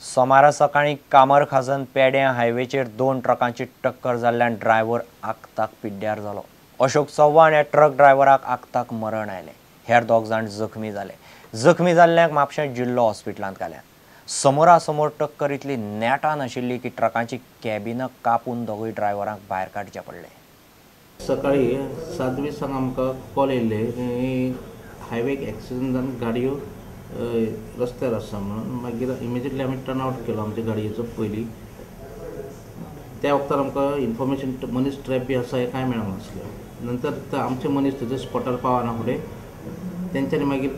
सोमारा सकाळीं कामरखाजन पेड्यां हायवेचेर 2 ट्रकांची टक्कर जाल्ल्यान ड्रायव्हर आक्ताक पिड्ड्यार जालो. अशोक चव्हाण ह्या ट्रक ड्रायव्हराक आक्ताक मरण आयलें. हेर 2 जाण जखमी जाले. जखमी जाल्ल्यांक म्हापशें जिल्लो हॉस्पिटलांत घाल्यात. समोरासमोर टक्कर इतली नेटान आशिल्ली की ट्रकांची कॅबिनां कापून दोगूय ड्रायव्हरांक भायर काडचे पडले. सकाळी 7:20 आमकां कॉल येयल्ले हायवेक एक्सिडंट जावन गाडयो रस्त्यार आसा म्हणून. मागीर इमिजिएटली आमी टर्न आवट केलो आमच्या गाडयेचो पयलीं. त्या वखतार आमकां इन्फॉर्मेशन मनीस ट्रॅप बी आसा हें कांय मेळोंक नासलें. नंतर आमचे मनीस थंयसर स्पॉटार पावना फुडें तेंच्यांनी मागीर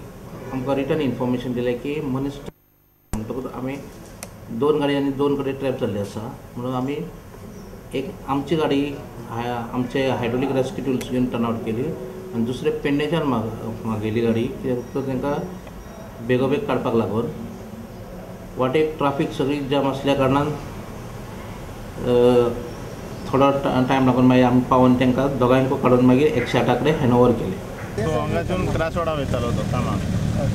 आमकां रिटर्न इन्फॉर्मेशन दिलें की मनीस म्हणटकूच आमी 2 गाडी आनी 2 कडेन ट्रॅप जाल्ली आसा म्हणून आमी एक आमची गाडी आमचे हायड्रोलीक रेस्क्यू टूल्स घेवन टर्न आवट केली आनी दुसरे पेडणेच्यान मागयली गाडी कित्याक तर तांकां बेगोबेग काडपाक लागून. वाटेक ट्राफीक सगळी जाम आसल्या कारणान थोडो टायम लागून मागीर आमी पावोन तांकां दोगांयकूय काडून मागीर 108 कडेन हँड ओवर केले. हांगाच्यान करासवाडा वयतालो तो कामाक.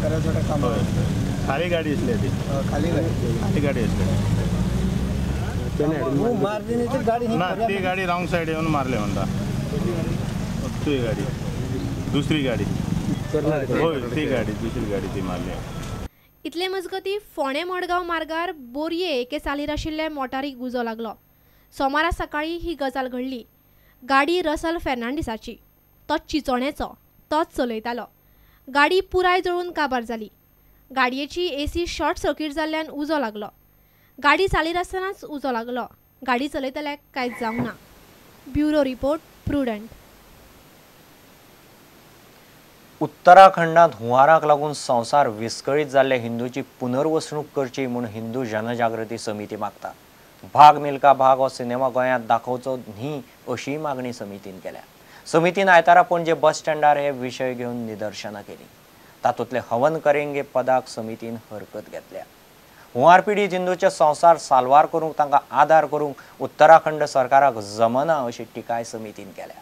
करासवाडा कामाक खाली गाडी आसली ती. खाली गाडी आसली ना ती गाडी रॉंग सायड येवन मारले म्हणटा. ती गाडी दुसरी गाडी हय ती गाडी दुसरी गाडी ती मारली. इतले मजगती फोंडें मडगांव मार्गार बोरये एके चालीर आशिल्ले मोटारीक उजो लागलो. सोमारा सकाळीं ही गजाल घडली. गाडी रसल फेर्नांडीसाची. तो चिचोण्याचो, तोच चलयतालो. गाडी पुराय जळून काबार जाली. गाडयेची एसी शॉर्ट सर्कीट जाल्ल्यान उजो लागलो. गाडी चालीर आसतनाच उजो लागलो. गाडी चलयतल्याक कांयच जावंक ना. Bureau report, Prudent. उत्तराखंडात हुंवाराक लागून संवसार विस्कळीत जाल्ले हिंदूची पुनर्वसणूक करची म्हूण हिंदू जनजागृती समिती मागता. भाग मिल्खा भाग हो सिनेमा गोंयांत दाखोवचो न्ही अशी मागणी समितीन केल्या. समितीन आयतारा पणजे बस स्टँडार हे विशय घेवन निदर्शनां केली. तातूंतले हवन करेंगे पदाक समितीन हरकत घेतल्या. हुंवार पिडीत हिंदूचे संवसार साल्वार करूंक तांकां आदार करूंक उत्तराखंड सरकाराक जमना अशी टिकाय समितीन केल्या.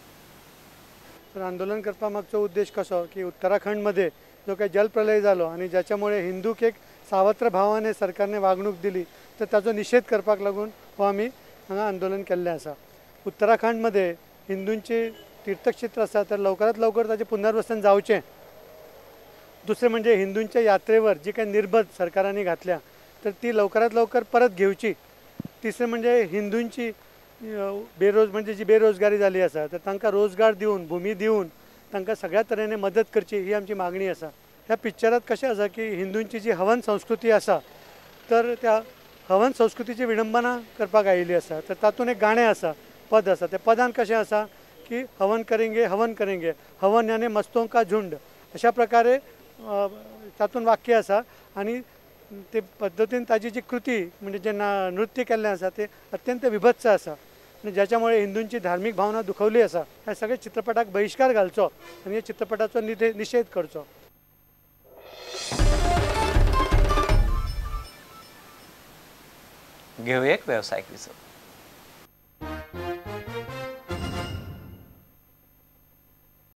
तर आंदोलन करपा मागचो उद्देश कसो की उत्तराखंडमध्ये जो काही जलप्रलय जालो आनी ज्याच्यामुळे हिंदूक एक सावत्र भावाने सरकारने वागणूक दिली तर ताचो निषेध करपाक लागून हो आमी हांगा आंदोलन केल्लें आसा. उत्तराखंडमध्ये हिंदूंचे तीर्थक्षेत्र आसा तर लवकरात लवकर ताचें पुनर्वसन जावचें. दुसरें म्हणजे हिंदूंच्या यात्रेवर जी काही निर्बंध सरकारांनी घातल्या तर ती लवकरात लवकर परत घेवची. तिसरें म्हणजे हिंदूंची म्हणजे जी बेरोजगारी जाली आसा तर तांकां रोजगार दिवन भूमी दिवन तांकां सगळ्या तरेने मदत करची ही आमची मागणी आसा. ह्या पिक्चरांत कशें आसा की हिंदूंची जी हवन संस्कृती आसा तर त्या हवन संस्कृतीची विडंबना करपाक आयिल्ली आसा. तर तातूंत एक गाणें आसा, पद आसा. त्या पदान कशें आसा की हवन करेंगे हवन करेंगे हवन याने मस्तों का झुंड अशा प्रकारे तातूंत वाक्य आसा आनी ते पद्दतीन ताजी जी कृती म्हणजे जे नृत्य केल्लें आसा तें अत्यंत विभत्स आसा आनी ज्याच्यामुळे हिंदूंची धार्मीक भावना दुखवली आसा. ह्या सगळ्या चित्रपटाक बहिश्कार घालचो आनी ह्या चित्रपटाचो निशेध करचो. घेवया एक वेवसायीक विसव.